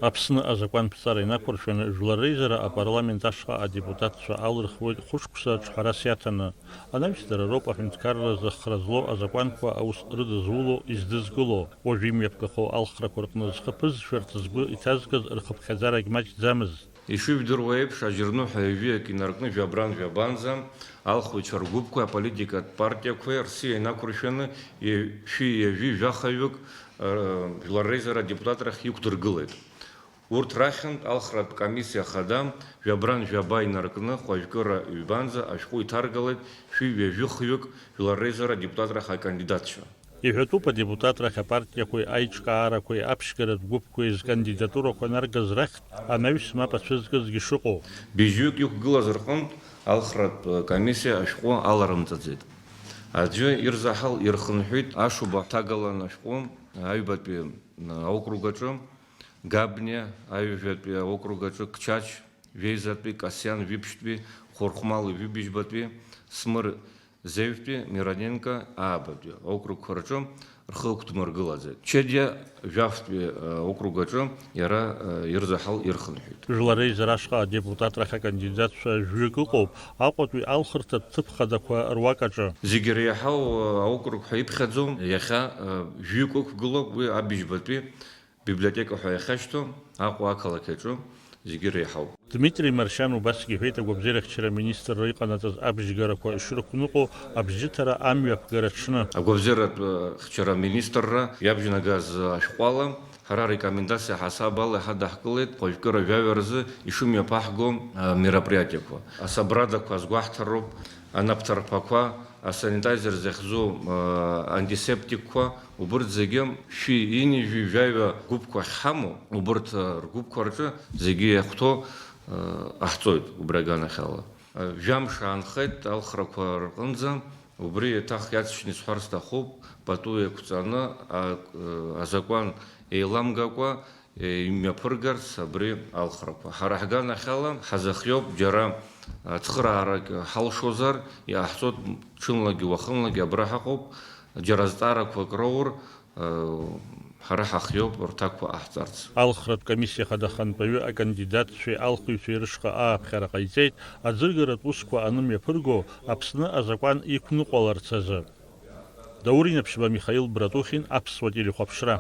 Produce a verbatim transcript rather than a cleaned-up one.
Аԥсны азакәанԥҵара инақәыршәаны, Жәлар реизара апарламент ашҟа адепутатцәа алырхуеит хәышықәса ҿҳәарас иаҭаны. Анаҩс дара роуп аҳәынҭқарра зыхра злоу азакәанқәа аус рыдызуло, издызкыло. Уажә имҩаԥгахо алхрақәа рҟны зхы ԥызшәарц згәы иҭазгаз рхыԥхьаӡарагь маҷӡамызт. Ишыжәдыруа еиԥш, ажьырныҳәа ҩажәиак инаркны жәабран жәабанӡа алхыҩцәа ргәыԥқәеи аполитикатә партиақәеи рсиа инақәыршәаны, ҩ-, шәи ҩажәи жәахаҩык, ы, Жәлар реизара адепутатрахь иқәдыргылеит. Урҭ рахьынтә алхратә комиссиа хада жәабран жәаба инаркны хәажәкыра ҩбанӡа ашәҟәы иҭаргалеит шәи ҩажәи хҩык Жәлар реизара адепутатрахь акандидатцәа. Иҳәатәуп адепутатрахь апартиақәеи аиҿкаарақәеи аԥшьгаратә гәыԥқәеи зкандидатурақәа наргаз рахьтә анаҩс мап ацәызкызгьы шыҟоу. Быжьҩык иқәгылаз рҟынтә алхратә комиссиа ашәҟәы аларымҵаӡеит. Аӡәы ирзаҳал ирхынҳәит ашәҟәы ҭагалан ашәҟәы аҩбатәи аокруг аҿы, Габниа аҩажәатәи аокруг аҿы, Қчач жәеизатәи, Касиан жәиԥшьтәи, Хәырхәмал жәибжьбатәи, Смыр Зеҩтәи, Мироненко аабатәи округқәа рҿы рхы ықәдмыргылаӡеит. Чедиа жәафтәи, э, округ аҿы иара, э, ирзаҳал ирхынҳәит. Жәлар реизара ашҟа адепутатрахь акандидатцәа жәҩык ыҟоуп, Аҟәатәи алхырҭатә ҭыԥ хадақәа руак аҿы. Зегьы реиҳау, э, аокруг ҳәа иԥхьаӡоу иахьа, э, жәҩык ықәгылоуп, уи абыжьбатәи библиотека ҳәа иахьашьҭоу Аҟәа ақалақь аҿы зегьы реиҳауп. Дмитри Маршьан убасгьы иҳәеит, агәабзиарахьчара аминистрра иҟанаҵаз абжьгарақәа ишрықәныҟәо абжьыҭара амҩаԥгара аҽны. Агәабзиаратә, э, хьчара аминистрра иабжьнагаз ашәҟәала ҳара арекомендациа ҳасаб ала иҳадаҳкылеит хәажәкыра жәаҩа рзы ишымҩаԥаҳго, э, мероприатиақәа. Асабрадақәа азгәаҳҭароуп, анапҭарԥақәа, асанитайзер захьӡу, э, антисептикқәа, убырҭ зегьы шәи ҩынҩажәи жәаҩа гәыԥқәа ахьҳамоу, убырҭ, э, ргәыԥқәа рҿы зегьы иахәҭоу, э, ҟаҳҵоит убри аганахьала. Э, жәамш аанхеит алхрақәа рҟынӡа, убри еиҭах иаҵшьны исҳәар сҭахуп, пату еиқәҵаны, а, э, азакәан еиламгакәа, имҩаԥыргарц абри алхрақәа. Ҳара ҳганахьала ҳазыхиоуп џьара ацхыраарак ҳалшозар, иҟаҳҵоит ҽынлагьы уахынлагьы абра ҳаҟоуп, џьара зҵаарақәак роур, ҳара ҳахиоуп рҭакқәа ҟаҳҵарц. Алхратә комиссиа хада ахантәаҩы акандидатцәеи алхыҩцәеи рышҟа ааԥхьара ҟаиҵеит, аӡыргаратә усқәа анымҩаԥырго Аԥсны азакәан иқәныҟәаларц азы. Даур Инаԥшьба, Михаил Братухин, Аԥсуа телехәаԥшра.